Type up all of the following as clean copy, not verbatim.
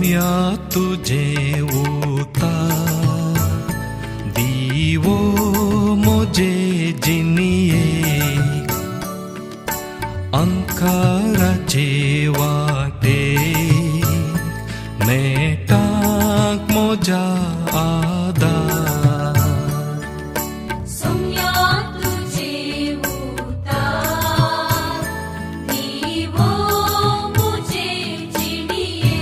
सोम्या तुजें उतार दिवो म्हजे जिणयेक अंकाराचे वाटे नेटाक म्हज्या आदार. सोम्या तुजे उतार दिवो मुझे जिणये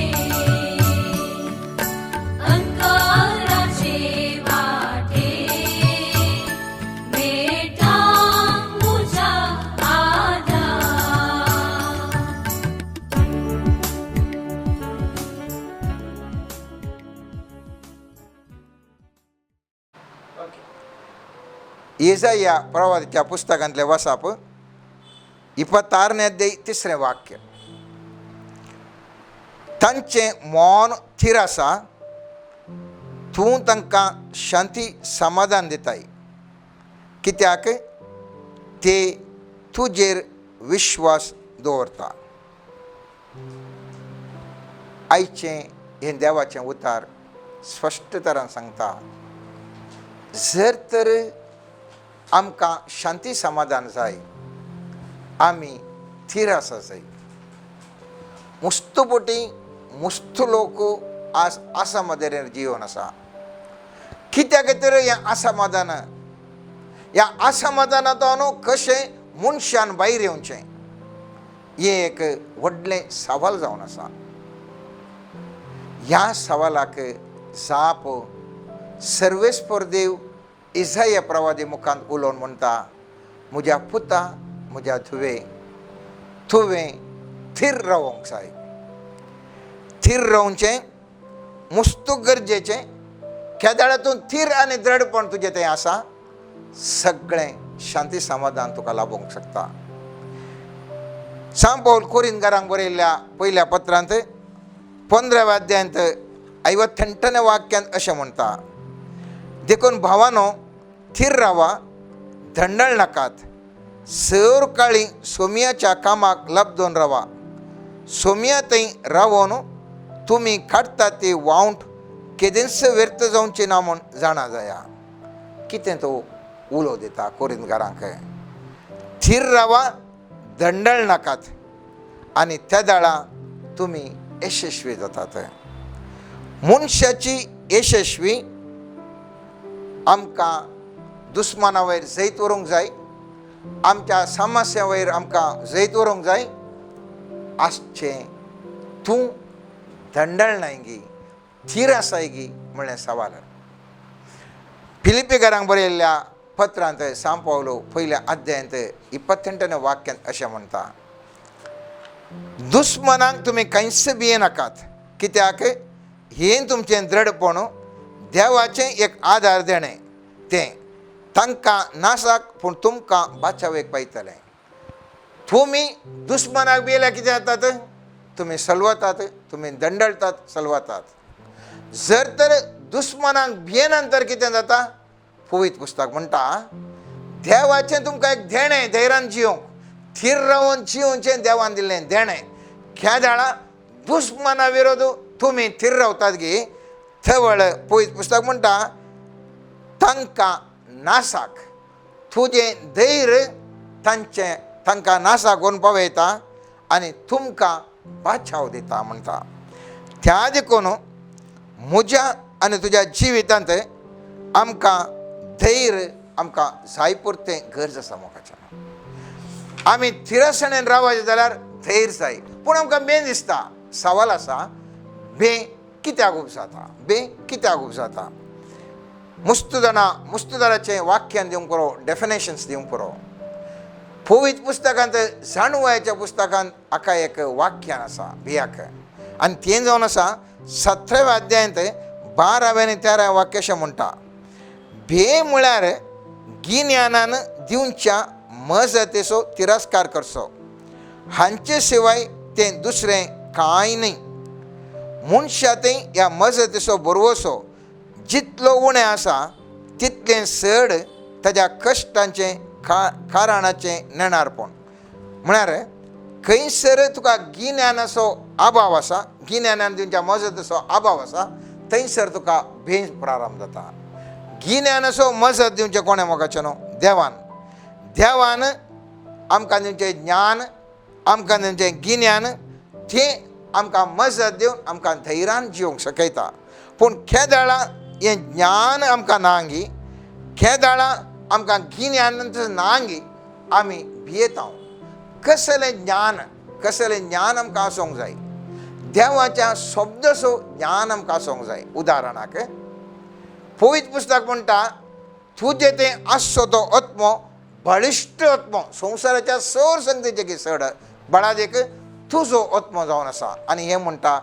अंकाराचे वाटे मेटाक मुझा आदार. येजाया प्रवादाच्या पुस्तकांतले वसाप 26 अध्याय 3 वाक्य. तांचें मौन थीर आसा, तूं तांकां शांती समाधान दिताय, कित्याक ते तुजेर विश्वास दवरता. आयचें हें देवाचें उतार स्पश्ट तरान सांगता, जर तर आमकां शांती समाधान जाय, आमी थीर आसा जाय. मुस्तपोटी मुस्त लोक आज आसामाधान जिवन आसा. कित्याक तर हें असमाधान, ह्या असमाधानांत न्हू कशें मनशान भायर येवचें हें एक व्हडलें सवाल जावन आसा. ह्या सवालाक जाप सर्वेस्पर देव इजाया प्रवादी मुखांत उलोवन म्हणटा, म्हज्या पुता म्हज्या धुवे, तुवें थीर रावंक जाय. थीर रावचें मुस्तू गरजेचें. केदाळा तूं थीर आनी दृढपण तुजें तें आसा, सगळें शांती समाधान तुका लाभोवंक शकता. सांत पावल कोरिंदकारांक बरयल्ल्या पयल्या पत्रांत 15व्या अध्यायांत 58 वाक्यांत अशें म्हणटा, देखून भावानो थीर रावा, धंडळ नाकात, सर काळी सोमयाच्या कामाक लब्दोन रावा. सोमया थंय रावोन तुमी काडटा ती वावंट केदेंच व्यर्थ जावची ना म्हूण जाणा जाया. कितें तो उलो दिता कोरिंदकारांक, थीर रावा, दंडळ नाकात, आनी त्या दाळा तुमी यशस्वी जातात. मनशाची यशस्वी आमकां दुस्माना वयर जैत व्हरूंक जाय, आमच्या समस्या वयर आमकां जैत व्हरूंक जाय. आसचें तूं दंडळ नाय गी, थीर आसाय गी म्हणलें सवाल. फिलिपीकारांक बरयल्ल्या पत्रांत सांत पावलो पयल्या अध्यायांत 28 वाक्यांत अशें म्हणटा, दुस्मनांक तुमी कांयच भियेनाकात, कित्याक हें तुमचें दृढपण देवाचें एक आदार देणें, तें तांकां नासाक पूण तुमकां बाचावेक पायतलें. तुमी दुस्मनाक भियेल्यार कितें जातात, तुमी सलवतात, तुमी दंडळतात, सलवतात. जर तर दुस्मनाक भियेनंतर कितें जाता, पवित्र पुस्तक म्हणटा देवाचें तुमकां एक देणें, धैर्यान जियोंक, थीर रावन जियोवचें देवान दिल्लें देणें. केदाळा दुस्मना विरोध तुमी थीर रावतात गी, थवळ पवित्र पुस्तक म्हणटा तांकां नासाक तुजें धैर्य तांचें तांकां नासाक व्हरून पावयता आनी तुमकां बाचाव दिता म्हणटा. त्या देखून म्हज्या आनी तुज्या जिवितांत आमकां धैर्य आमकां जाय पुरतें गरज आसा. मोगाच्या आमी थिरसणेन रावपाचें जाल्यार धैर्य जाय, पूण आमकां बें दिसता. सवाल आसा, बें कित्याक उब जाता, बें कित्याक उब जाता? मुस्तू जाणां मुस्तुदाराचें वाक्यान दिवंक पुरो, डेफिनेशन्स दिवंक पुरो. पवित्र पुस्तकांत जाणवायच्या पुस्तकांत हाका एक वाक्यान आसा भियाक, आनी तें जावन आसा 17व्या अध्यायांत 12व्या आनी 13व्या वाक्य अशें म्हणटा, भे म्हळ्यार गिन्यानान दिवच्या मजतेचो तिरस्कार करचो, हांचे शिवाय तें दुसरें कांय न्हय. मनशा थंय ह्या मजतेचो भरवसो जितलो उणें आसा तितलें चड ताज्या कश्टांचें कारणाचें नेणारपण. म्हळ्यार खंयसर तुका गिन्यानाचो अभाव आसा, गिन्यानान दिवच्या मजतीचो अभाव आसा, थंयसर तुका भेंज प्रारंभ जाता. गिन्यानाचो मजत दिवचें कोणें मोगाचें न्हू? देवान. देवान आमकां दिवचें ज्ञान, आमकां दिवचें गिन्यान, तें आमकां मजत दिवन आमकां धैर्यान जिवंक शकयता. पूण केदळा हें ज्ञान आमकां नांगी, केदळा आमकां गिन्यान नांगी, आमी भियेता. कसलें ज्ञान, कसलें ज्ञान आमकां आसूंक जाय? देवाच्या शब्दसो ज्ञान आमकां आसूंक जाय. उदाहरणाक पवित्र पुस्तक म्हणटा, तुजें तें आसचो तो आत्मो बळिश्ट आत्मो, संवसाराच्या सर संगतीचे की चड बळादेक तुजो आत्मो जावन आसा. आनी हें म्हणटा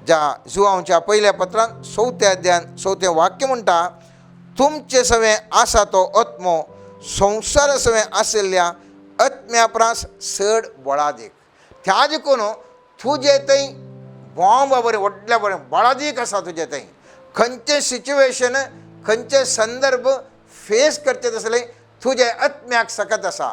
ज्या जुवांच्या पयल्या पत्रान चवथ्या अध्यायान चवथें वाक्य म्हणटा, तुमचे सवें आसा तो आत्मो संवसारा सवें आशिल्ल्या आत्म्या परस चड बळादीक. त्या देखून तुजे थंय बॉम्ब बरें व्हडल्या बरें बळादीक आसा. तुजे थंय खंयचें सिच्युएशन, खंयचे संदर्भ फेस करचें तसलें तुजे आत्म्याक सकत आसा.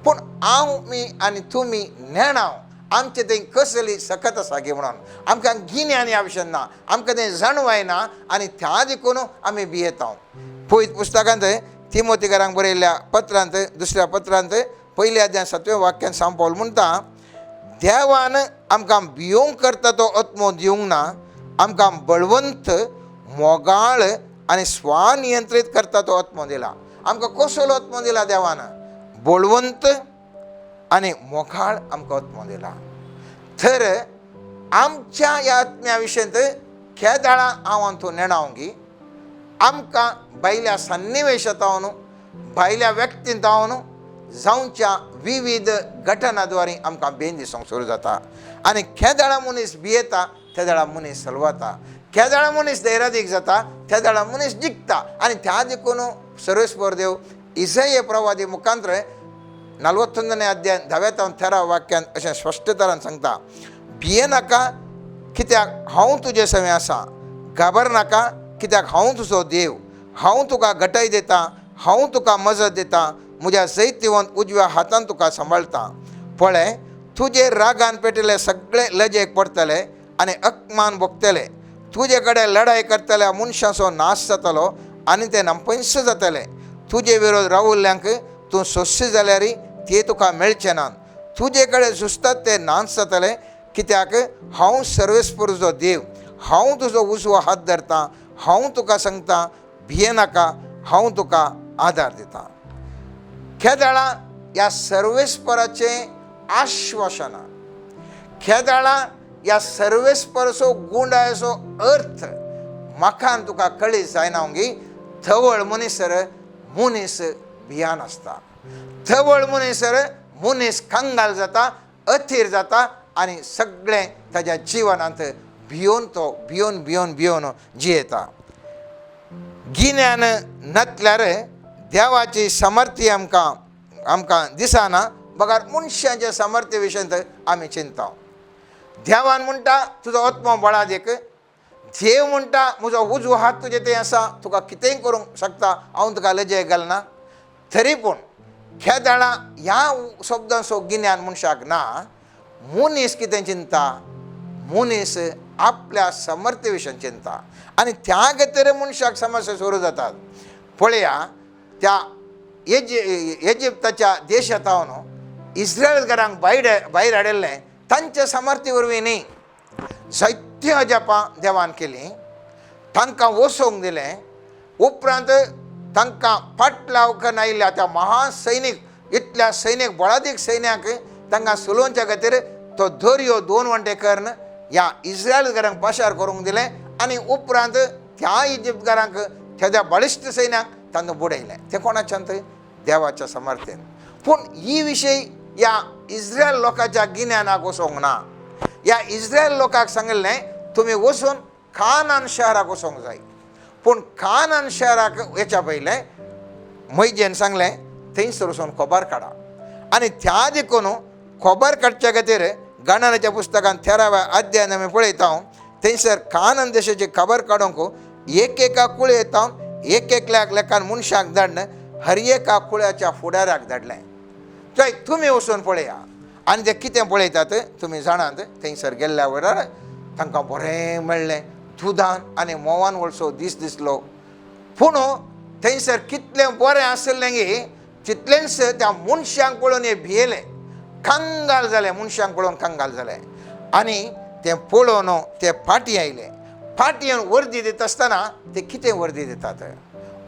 पूण हांव मी आनी तुमी नेणाव आमचे थंय कसली सकत आसा गे म्हणून आमकां गिन्यान ह्या विशयान ना, आमकां तें जाणवाय ना आनी त्या देखून आमी भियेता. पवित्र पुस्तकांत तिमोतीकारांक बरयल्ल्या पत्रांत दुसऱ्या पत्रांत पयल्या अध्याय सातव्या वाक्यान सांव पावल म्हणटा, देवान आमकां भियोंक करता तो आत्मो दिवंक ना, आमकां बळवंत, मोगाळ आनी स्वनियंत्रीत करता तो आत्मो दिला. आमकां कसलो आत्मो दिला देवान? बळवंत आनी मोगाळ आमकां आत्मो दिला. तर आमच्या ह्या आत्म्या विशयांत केदाळा हांव तूं नेणावंगी आमकां भायल्या सन्निवेशांत, भायल्या व्यक्तींत जावच्या विविध घटनाद्वारे आमकां बेन दिसूंक सुरू जाता. आनी केदळा मनीस भियेता तेदळा मनीस सलवता, केदळा मनीस धैर्यादीक जाता तेदळा मनीस जिखता. आनी त्या देखून सर्वेस्पर देव इजय प्रवादी मुखांत्र 41ನೇ अध्याय 10व्या तावन 13 वाक्यान अशें स्पश्ट तरान सांगता, भिये नाका कित्याक हांव तुजे सवें आसा, घाबर नाका कित्याक हांव तुजो देव, हांव तुका घटाय दिता, हांव तुका मजत दिता, म्हज्या जैतिवंत उजव्या हातान तुका सांबाळटा. पळय तुजे रागान पेटिल्ले सगळे लजेक पडटले आनी अपमान भोगतले, तुजे कडेन लढाय करतल्या मनशाचो नाश जातलो आनी ते नापंस जातले. तुजे विरोध रावुल्ल्यांक तूं सोंसशी जाल्यार ते तुका मेळचे नात, तुजे कडेन झुजतात ते नाश जातले, कित्याक हांव सर्वेस्पर तुजो देव, हांव तुजो उजवो हात धरता, हांव तुका सांगता भिये नाका, हांव तुका आदार दिता. केदळा ह्या सर्वेस्पराचें आश्वासना, केदळा ह्या सर्वेस्पराचो गुंडायचो अर्थ म्हाका आनी तुका कळीत जायना गी. थवळ मनीसर मनीस भियान आसता, थवळ मनीसर मनीस कंगाल जाता, अथीर जाता आनी सगळें ताज्या जिवनांत भियोन तो भियोन भियोन भियोन जियेता. गिन्यान नातल्यार देवाची समर्थी आमकां आमकां दिसना, बगर मनशाच्या समर्थ्य विशयांत आमी चिंता. देवान म्हणटा तुजो आत्मो बळादीक, देव म्हणटा म्हजो उजवो हात तुजे थंय आसा, तुका कितेंय करूंक शकता, हांव तुका लजेक घालना. तरी पूण केदळा ह्या शब्दांचो गिन्यान मनशाक ना. मनीस कितें चिंता? मनीस आपल्या समर्थ्य विशयान चिंता आनी त्या खातीर मनशाक समस्या सुरू जातात. पळया त्या एजिप्ताच्या देशांत इस्रायलकारांक भायर भायर हाडिल्लें तांच्या समर्थ्य वरवीं न्ही, जायतीं अजापां देवान केलीं, तांकां वसोवंक दिलें. उपरांत तांकां फाटलाव करून आयिल्ल्या त्या महासैनीक इतल्या सैनीक बळादीक सैन्याक तांकां सुलोवच्या खातीर तो दर्यो दोन वांटे करून ह्या इस्रायलकारांक पाशार करूंक दिलें आनी उपरांत त्या इजिप्तकारांक त्या बळिश्ट सैन्याक तांकां बुडयलें. तें कोणाच्यान? देवाच्या समर्थेन. पूण ही विशय ह्या इस्रायल लोकांच्या गिन्यानाक वचोंक ना. ह्या इस्रायल लोकांक सांगिल्लें तुमी वचून कानान शहराक वचोंक जाय. पूण कानान शहराक वचच्या पयलें मैजेन सांगलें थंयसर वचून खबर काडा. आनी त्या देखून खबर काडच्या खातीर गणनाच्या पुस्तकान 13व्या अध्यायान आमी पळयता, थंयसर कानान देशाची खबर काडूंक एक एका कुळयेतावन एक एकल्याक लेखान मनशाक धाडन हर एका कुळ्याच्या फुडाऱ्याक धाडलें, थंय तुमी वचून पळया. आनी ते कितें पळयतात तुमी जाणात, थंयसर गेल्ल्या वेळार तांकां बरें मेळ्ळें, दुदान आनी म्होंवान वळसो दीस दिसलो. पूण थंयसर कितलें बरें आसलें गी तितलेंच त्या मनशांक पळोवन हे भियेले, कंगाल जाले, मनशांक पळोवन कंगाल जाले. आनी तें पळोवन ते फाटीं आयले. फाटीं येवन वर्दी दिता आसतना ते कितें वर्दी दितात,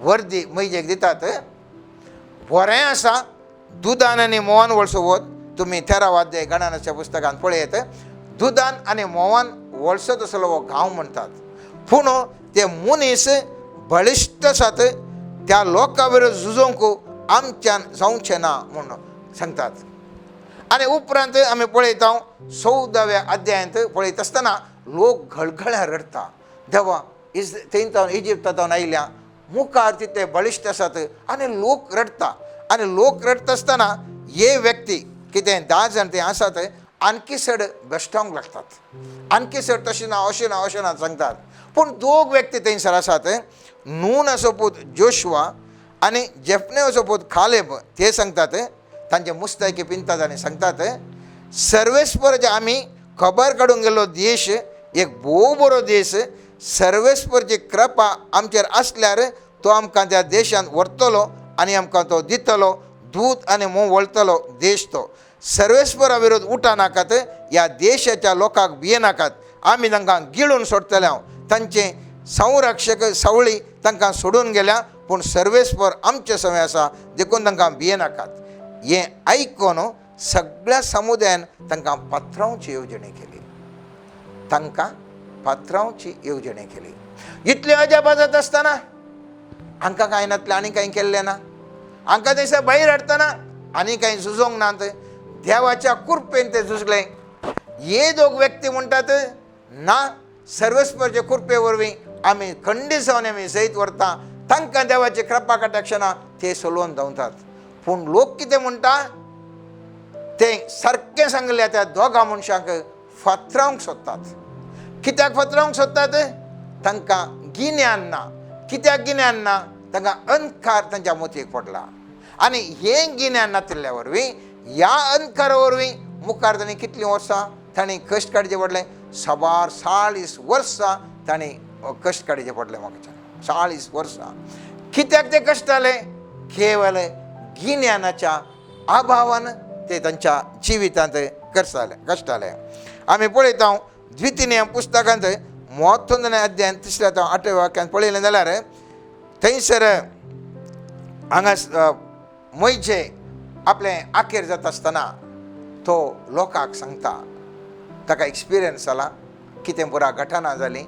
वर्दी मैजेक दितात, बरें आसा दुदान आनी म्होंवान वळसो वत. तुमी 13 अध्याय गणनाच्या पुस्तकांत पळयत, दुदान आनी म्होंवान वळसत असलो हो गांव म्हणटात. पूण ते मनीस बळिश्ट आसात, त्या लोकां विरोध झुजोवंक आमच्यान जावचें ना म्हूण सांगतात. आनी उपरांत आमी पळयता 14व्या अध्यायांत पळयता आसतना लोक घळघळ्या रडटा, देवा थंय जावन इजिप्ता जावन आयल्या, मुखार तितले बळिश्ट आसात आनी लोक रडटा. आनी लोक रडटा आसतना हे व्यक्ती कितें 10 जाण ते आसात आणखी चड बेश्टावंक लागतात, आणखी चड तशें ना अशें ना अशें ना सांगतात. पूण दोग व्यक्ती थंयसर आसात, नूनाचो पूत जोशुआ आनी जेफनेचो पूत खालेब, ते सांगतात, तांचे मुस्तायकी पिंतात आनी सांगतात, सर्वेस्पराचे आमी खबर काडूंक गेल्लो देश एक भोव बरो देश, सर्वेस्परची कृपा आमचेर आसल्यार तो आमकां त्या देशांत व्हरतलो आनी आमकां तो दितलो, दूद आनी म्होंव वळतलो देश तो. सर्वेस्परा विरोध उठा नाकात, ह्या देशाच्या लोकांक भिये नाकात, आमी तांकां गिळून सोडटले हांव, तांचे संरक्षक सावळी तांकां सोडून गेल्या, पूण सर्वेस्पर आमचे सवय आसा देखून तांकां भिये नाकात. हें आयकून सगळ्या समुदायान तांकां पात्रांवची येवजणी केली, तांकां पात्रांवची येवजणी केली. इतली अजापां जाता आसतना हांकां कांय नातलें आनी कांय केल्लें ना, हांकां थंयसर भायर हाडटना आनी कांय झुजोंक नात, देवाच्या कृपेन ते झुजले. हे दोग व्यक्ती म्हणटात ना, सर्वेस्परचे कृपे वरवीं आमी खंडीत जावन आमी जैत व्हरता, तांकां देवाची कृपा कटाक्षां ते सोलोवन धांवतात. पूण लोक कितें म्हणटा, ते सारकें सांगलें त्या दोगां मनशांक फातरावंक सोदतात. कित्याक फातरावंक सोदतात? तांकां गिन्यान ना. कित्याक गिन्यान ना? तांकां अंधकार तांच्या मोतयेक पडला आनी हें गिन्यान नातिल्ल्या वरवीं, ह्या अंधकारा वरवीं मुखार तांणी कितलीं वर्सां तांणी कश्ट काडचें पडलें, साबार 40 वर्सां तांणी कश्ट काडचें पडलें म्हाका, 40 वर्सां. कित्याक ते कश्ट जाले? केवल गिन्यानाच्या अभावान ते तांच्या जिवितांत कश्ट जाले. आमी पळयता द्वितीय पुस्तकांत 31 अध्यायान 3 ते 8 वाक्यान पळयलें जाल्यार थंयसर हांगा मोयजे आपलें आखेर जाता आसतना तो लोकांक सांगता, ताका एक्सपिरियन्स जाला कितें पुरा घटना जाली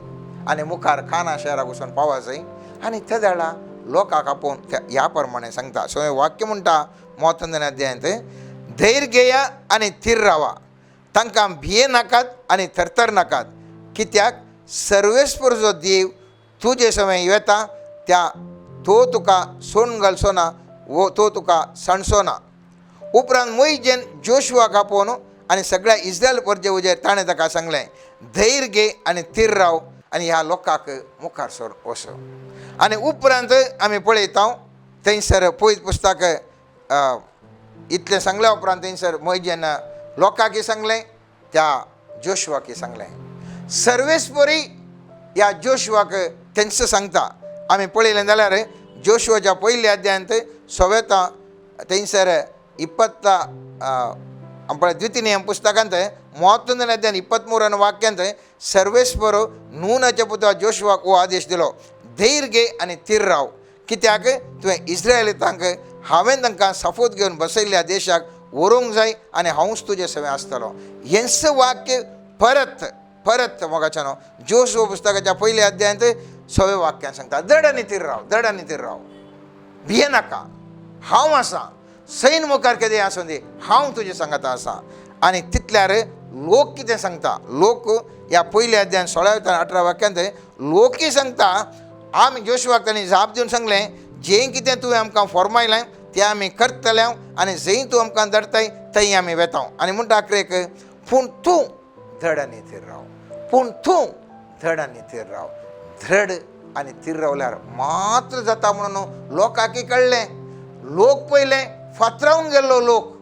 आनी मुखार काना शहराक वचून पावा जाय आनी त्या वेळार लोकांक आपोवन ह्या प्रमाणे सांगता. सो हें वाक्य म्हणटा 31 अध्यायांत, धैर्य घेया आनी थीर रावा, तांकां भिये नाकात आनी थरथर नाकात, कित्याक सर्वेस्पर जो देव तुजे समय येता त्या तो तुका सोडून घालचो ना वो तो तुका सांडचो ना. उपरांत मोयजेन जोशुआक आपोवन आनी सगळ्या इस्रायल परजे उजेर ताणें ताका सांगलें, धैर्य घे आनी थीर राव आनी ह्या लोकांक मुखार सर वचो. आनी उपरांत आमी पळयता थंयसर पयत पुस्तक इतलें सांगल्या उपरांत थंयसर मोयजेन लोकांकय सांगलें, त्या जोशुआकय सांगलें. सर्वेस्परी ह्या जोशुआक तेंच सांगता. आमी पळयलें जाल्यार जोशुआच्या पयल्या अध्यायांत 6 थंयसर 20 द्वितीय पुस्तकांत 31 अध्यायान 23 वाक्यांत सर्वेस्पर नूनाच्या पुता जोशुआक हो आदेश दिलो, धैर्य घे आनी थीर राव, कित्याक तुवें इस्रायलितांक हांवें तांकां सफोत घेवन बसयल्ल्या देशाक व्हरूंक जाय आनी हांवूच तुजे सवें आसतलो. हेंच वाक्य परत परत मोगाच्यानो जोशुआ पुस्तकाच्या पयल्या अध्यायांत 6 वाक्यान सांगता, दड आनी थीर राव, दड आनी थीर राव, भिये नाका, हांव आसा, सैन मुखार केदें आसूं दी, हांव तुजें सांगता आसा. आनी तितल्यार लोक कितें सांगता, लोक ह्या पयल्या अध्यायान 16 ते 18 वाक्यांत लोकय सांगता, आमी जोशुआक तांणी जाप दिवन सांगलें, जें कितें तुवें आमकां फॉर्मायलें तें आमी करतले आनी जंय तूं आमकां धाडटाय थंय आमी वेता. आनी म्हणटा आखरेक, पूण तूं धड आनी थीर राव, पूण तूं धड आनी थीर राव. धड आनी थीर रावल्यार मात्र जाता म्हणून लोकांकय कळ्ळें. लोक पयलें फातरावन गेल्लो लोक,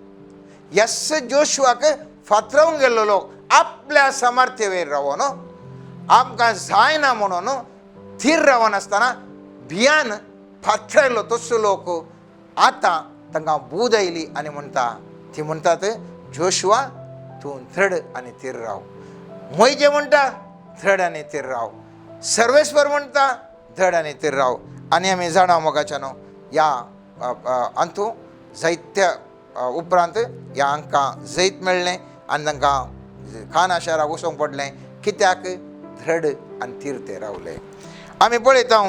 यस जोशुआक फातरावंक गेल्लो लोक आपल्या सामर्थ्यवेर रावोन आमकां जायना म्हणून थीर रावनासतना भियान फातरायलो तसो लोक आतां तांकां बूद आयली आनी म्हणटा ती म्हणटात जोशुआ तूं धड आनी थीर राव. मोयजे म्हणटा धड आनी थीर राव, सर्वेस्वर म्हणटा धड आनी थीर राव. आनी आमी जाणा मोगाच्यानो ह्या अंतू जैत्य उपरांत ह्या हांकां जैत मेळ्ळें आनी तांकां खाना शाराक वचूंक पडलें कित्याक धड आनी थीर ते रावले. आमी पळयता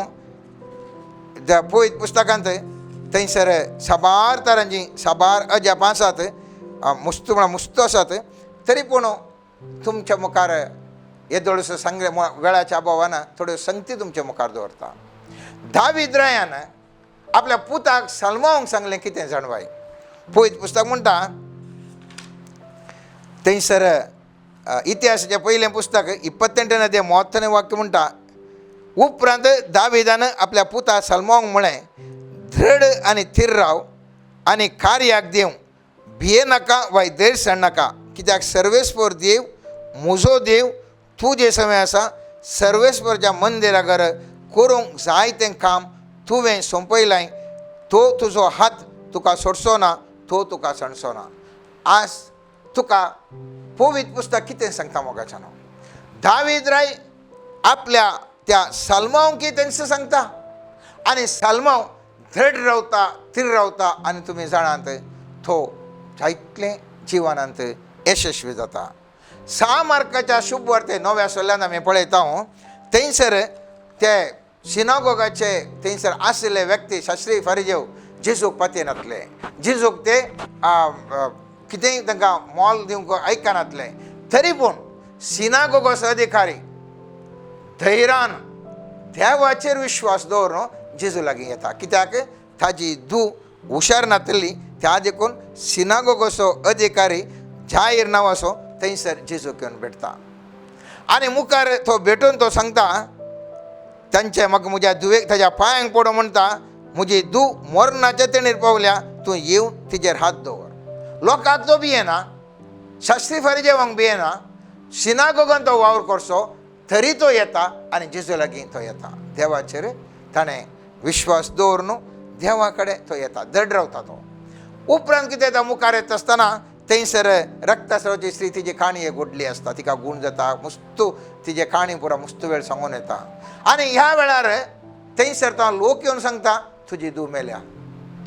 पळयत पुस्तकांत थंयसर साबार तरांची साबार अजापां आसात, मुस्तू म्हळ्यार मुस्तू आसात. तरी पूण तुमच्या मुखार येदोळसो सांगले वेळाच्या अभावान थोड्यो संगती तुमच्या मुखार दवरता. दावीद रायान आपल्या पुताक सलमावंक सांगलें कितें जाणवाय. पळयत पुस्तक म्हणटा थंयसर इतिहासाचें पयलें पुस्तक 28 अध्याय 30 वाक्य म्हणटा, उपरांत दावीदान आपल्या पुता सलमावंक म्हळें धड आनी थीर राव आनी कार्याक दिवं, भिये नाका वा धैर्य सांडनाका, कित्याक सर्वेस्पर देव म्हजो देव तूं जे समय आसा सर्वेस्परच्या मंदिरागर करूंक जाय तें काम तुवें सोंपयलाय, तो तुजो हात तुका सोडचो ना, तो तुका सांडचो ना. आज तुका पवित्र पुस्तक कितें सांगता मोगाच्यानो, दावीद राय आपल्या त्या साल्मांव तेंच सांगता आनी साल्मांव धड रावता थीर रावता आनी तुमी जाणात तो जायतलें जिवनांत यशस्वी जाता. 6 मार्काच्या शुभ वार्ते 9व्या सोल्यान आमी पळयता थंयसर ते सिनागोगाचे थंयसर आशिल्ले व्यक्ती शास्त्री फारिजेव जेजूक पातयेनातले, जेजूक ते कितेंय तांकां मोल दिवंक आयकनातले. तरी पूण सिनागोगाचो अधिकारी धैर्यान देवाचेर विश्वास दवरून जेजू लागीं येता, कित्याक ताजी धूव हुशार नातली. त्या देखून सिनागोगाचो अधिकारी जाहीर नांवाचो थंयसर जेजूक येवन भेटता आनी मुखार तो भेटून तो सांगता तांचे म्हाका म्हज्या धुवेक ताज्या पांयांक पडून म्हणटा म्हजी धूव मरणाच्या तेणेर पावल्या, तूं येवन तिजेर हात दवर. लोकांक तो भियेना, शास्त्री फारिजेवांक भियेना, सिनागोगान तो वावर करचो तरी तो येता आनी जेजू लागीं तो येता. देवाचेर ताणें विश्वास दवरून देवा कडेन तो येता, धड रावता तो. उपरांत कितें येता मुखार येता आसतना थंयसर रक्तस्रावाची स्त्री तिजी काणी एक घडली आसता, तिका गूण जाता मुस्तू तिजे काणी पुरा मुस्तू वेळ सांगून येता. आनी ह्या वेळार थंयसर तो लोक येवन सांगता तुजी धूव मेल्या,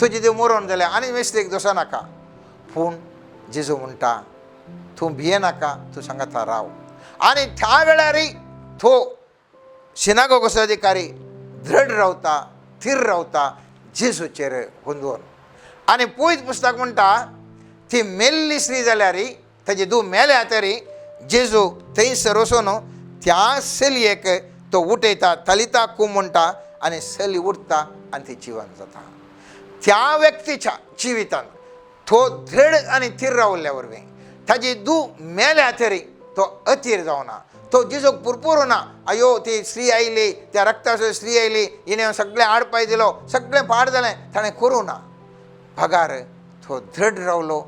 तुजी धूव मरोन जाल्या आनी मिस्त्रीक दोसा नाका. पूण जेजू म्हणटा तूं भिये नाका, तूं सांगता राव. आनी त्या वेळारय तो सिनागोगाचो अधिकारी धड रावता थीर रावता जेजूचेर गोंदोवन. आनी पयत पुस्तक म्हणटा ती मेल्ली स्त्री जाल्यार ताजी धूव मेल्या तरी जेजू थंयसर वचून त्या चलयेक तो उठयता, तलिता कूम म्हणटा आनी चली उठता आनी ती जिवन जाता. त्या व्यक्तीच्या जिवितांत तो धड आनी थीर रावल्ल्या वरवीं ताजी धूव मेल्या तरी तो अथीर जावना, तो जेजूक पुरपुरुना अयो ती स्त्री आयली, त्या रक्ताचो स्त्री आयली, हिणें सगळें आडपाय दिलो, सगळें पाड जालें, ताणें करूं ना. पगार तो धड रावलो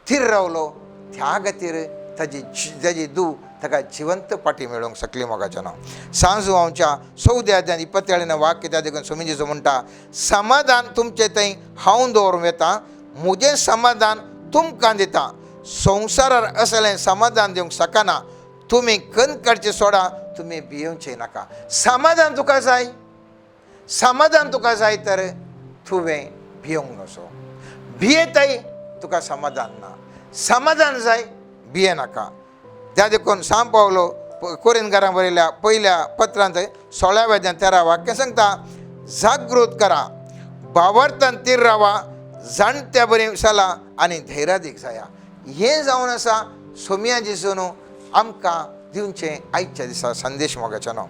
थीर रावलो, त्या खातीर ताजी ताजी धूव ताका जिवंत पाटी मेळोवंक शकली. मोगाच्या नांव सांजू आमच्या 14 अध्याय 27 वाक्य त्या देखून स्वामी जेजू म्हणटा समाधान तुमचे थंय हांव दवरूंक येता, म्हजें समाधान तुमकां दिता, संवसारार असलें समाधान दिवंक शकना, तुमी कणकडचे सोडा, तुमी भियेवचे नाका. समाधान तुका जाय, समाधान तुका जाय तर तुवें भियोंक नसो, भियेताय तुका समाधान ना, समाधान जाय भिये नाका. त्या देखून सांव पावलो कोरिनकारां बरयल्या पयल्या पत्रांत 16व्या अध्यायांत 13 वाक्य सांगता जागृत करा, भावार्थान थीर रावा, जाणट्या बरी चला आनी धैर्यादीक जाया. हें जावन आसा सोमया जेजून आमकां दिवचें आयच्या दिसा संदेश मोगाच्यानो.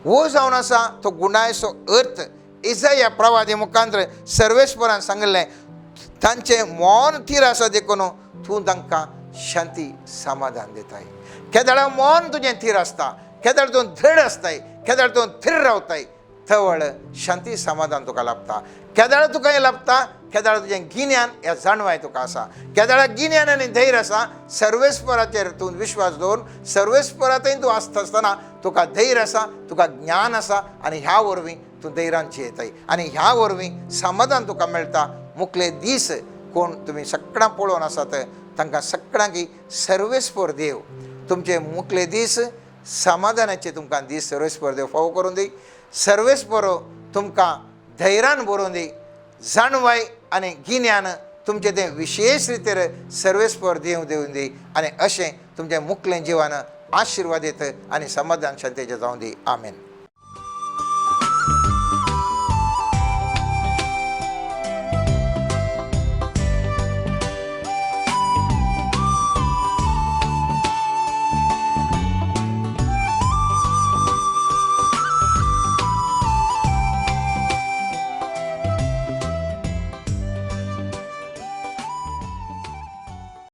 हो जावन आसा तो गुणायचो अर्थ इजाया प्रवादी मुखांत सर्वेस्परान सांगिल्लें तांचें मौन थीर आसा देखून तूं तांकां शांती समाधान दिताय. केदळा मौन तुजें थीर आसता, केदळ तूं धड आसताय, केदळ तूं थीर रावताय, तवळ शांती समाधान तुका लाभता. केदळ तुका हें लाभता, केदाळा तुजें गिन्यान ह्या जाणवाय तुका आसा. केदाळा गिन्यान आनी धैर्य आसा, सर्वेस्पराचेर तूं विश्वास दवरून सर्वेस्परांतय तूं आसता आसतना तुका धैर्य आसा, तुका ज्ञान आसा आनी ह्या वरवीं तूं धैर्यान जियेताय आनी ह्या वरवीं समाधान तुका मेळटा. मुखले दीस कोण तुमी सगळ्यां पळोवन आसात तांकां सगळ्यांकी सर्वेस्पर देव तुमचे मुखले दीस समाधानाचे तुमकां दीस सर्वेस्पर देव फावो करून दी. सर्वेस्पर तुमकां धैर्यान बरोवन दी, जाणवाय आनी गिन्यान तुमचें तें विशेश रितीर सर्वेस्पर देव दिवन दी आनी अशें तुमचें मुखलें जिवन आशिर्वादीत आनी समाधान शांतीचें जावं दी. आमेन.